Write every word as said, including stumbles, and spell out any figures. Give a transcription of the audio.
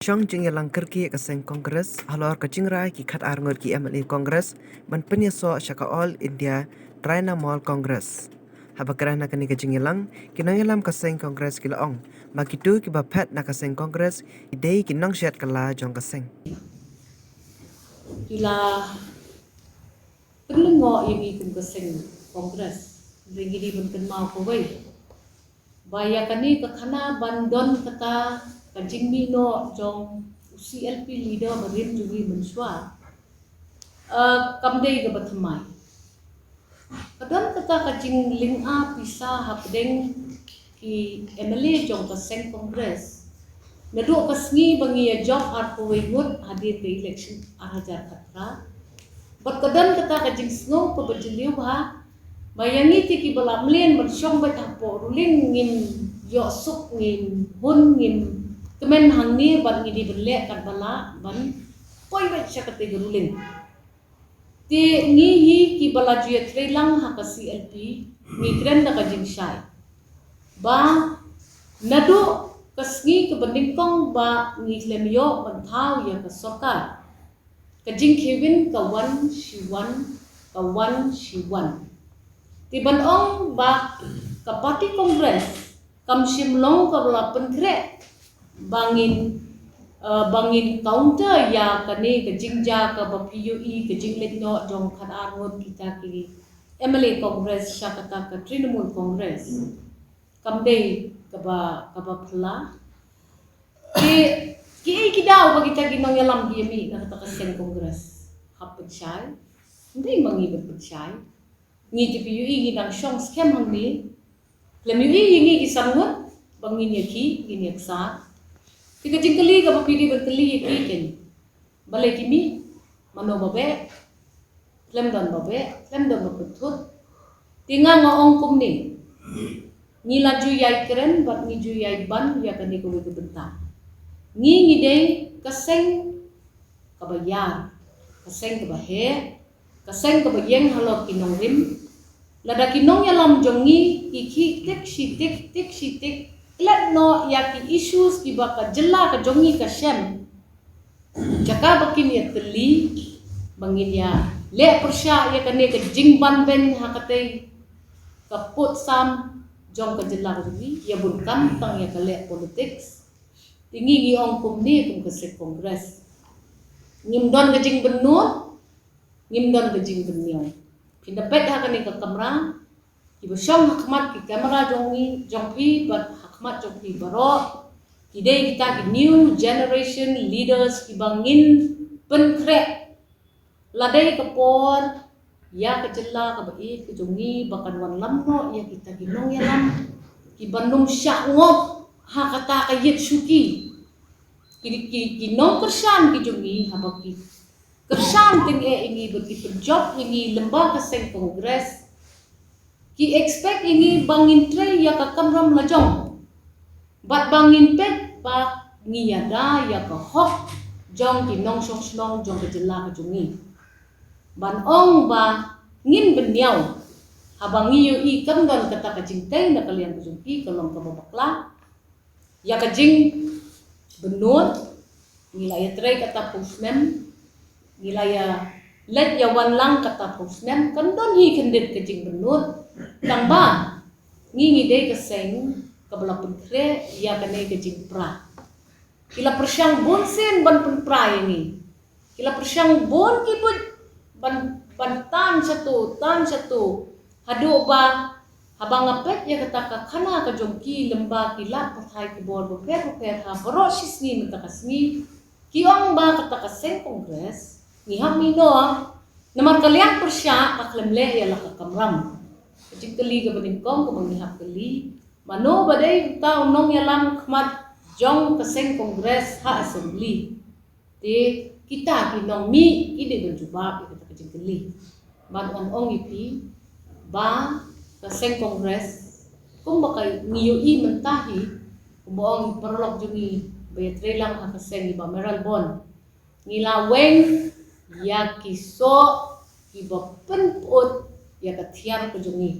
Shong jingïalang kyrkieh ka seng Congress halor ka jingrai ki khatar ngut ki M L A Congress ban pynïasoh sha ka All India Trinamool Congress. Haba kren ha kane ka jingïalang, ki nongïalam ka seng Congress ki la ong ba kito kiba phet na ka seng Congress ki dei ki nongshet kylla jong ka seng. Ki la pynlyngngoh ïa ngi kum ka seng Congress. Hynrei ngi dei ban kynmaw kawei ba ïa kane ka khana ban don kata ka jingmih noh jong u C L P leader barim jong ngi mynshuwa, eh, kam dei kaba thymmai. Ka don kata ka jinglyngngoh pisa hapdeng ki M L A jong ka seng Congress. Naduh ka sngi ba ngi ïa jop arphew wei ngut hadien ka election ar hajar khatphra. Bad ka don kata ka jingsngew kaba jylliew bha ba ïa ngi te kiba la mlien ban shong beit hapoh ruling ngim ïoh suk, ngim hun, ngim kmen hangne bad ngi dei ban leh katba lah ban poi beit sha kata ka ruling. Te ngi hi kiba la ju ïatreilang ha ka C L P ngi kren da ka jingshai ba naduh ka sngi kaba nyngkong ba ngi khlem ïoh ban thaw ïa ka sorkar, ka jingkheiwin ka wan shi wan, ka wan shi wan. Te ban ong ba ka party Congress kam shym long kaba la pynkhreh ba ngin, eh, ba ngin counter ïa kane ka jingjia kaba phi ïohi, ka jingleit noh jong khatar ngut kita ki M L A Congress sha kata ka Trinamool Congress. Kam dei kaba, kaba phylla. Ki, kiei ki daw ba kita ki nongïalam ki ïa mih na kata ka seng Congress? Hap pynshai. Ym dei ma ngi ban pynshai. Ngi te phi ïohi ngi dang shong skhem hangne. Khlem ïohi ïa ngi ki san ngut ba ngin ïa khih, ngin ïa ksar. Te ka jingkylli kaba phi dei ban kylli ïa ki ken, balei ki mih? Mano ba beh? Khlem don ba beh, khlem don ba pynthut. Te nga nga ong kumne, ngi la ju ïai kren bad ngi ju ïai ban ïa kane kawei ka bynta. Ngi ngi dei ka seng kaba ïar, ka seng kaba heh, ka seng kaba ïeng halor ki nongrim. Lada ki nongïalam jong ngi ki khih tik shi tik, tik shi tik, klet noh ïa ki issues kiba ka jylla ka jong ngi ka shem, jaka ba kin ïa tylli ba ngin ïa leh pyrshah ïa kane ka jingban beiñ ha katei ka pud sam jong ka jylla ka jong ngi, ïa bun kam tang ïa ka leh politics. Te ngi ngi ong kumne kum ka seng Congress, ngim don ka jingbynnud, ngim don ka jingbynñiaw. Phin da peit ha kane ka kamra, kiba shong ha khmat ki kamra jong ngi, jong phi bad ha khmat jong phi baroh, ki dei kita ki new generation leaders kiba ngin pynkhreh. La dei ka por ïa ka jylla kaba ïeit ka jong ngi ba kan wanlam noh ïa kita ki nongïalam kiba nym shah ngop ha kata ka ïit shuki. Ki, ki, ki nongkyrshan ki jong ngi, haba ki kyrshan tyngeh ïa ngi bad ki pynjop ïa ngi lyngba ka seng Congress, ki expect ïa ngi ba ngin trei ïa ka kamram lajong bad ba ngin peit ba ngi ïada ïa ka hok jong ki nongshong shnong jong ka jylla ka jong ngi. Ban ong ba ngin bynñiaw haba ngi ïohi kam don kata ka jingtei na ka liang ka jong ki, ka long kaba bakla. Ïa ka jingbynnud, ngi la ïatrei kata phew snem, ngi la ïa leit ïa wan lang kata phew snem, kan don hi khyndiat ka jingbynnud. Tangba ngi ngi dei ka seng kaba la pynkhreh ïa kane ka jingpra. Ki la pyrshang bun sien ban pynpra ïa ngi. Ki la pyrshang bun ki buit ban, ban tan shato, tan shato. Haduh ba haba nga peit ïa kata ka khana ka jong ki lyngba ki lad pathai khubor bapher bapher ha baroh shi sngi mynta ka sngi, ki ong ba kata ka seng Congress ngi hap mih noh, namar ka liang pyrshah ka khlem leh ïa la ka kamram. Ka jingkylli kaba nyngkong kaba ngi hap kylli, mano ba dei uta u nongïalam khmat jong ka seng Congress ha Assembly? Te kita ki nongmih ki dei ban jubab ïa kata ka jingkylli. Ban ong ong ïa phi ba ka seng Congress, kumba ka ngi ïohi mynta hi, kumba ong i paralok jong ngi ba ïatrei lang ha ka seng, i Bah Mayralborn, ngi la weng ïa ki soh kiba pynput ïa ka thiar ka jong ngi.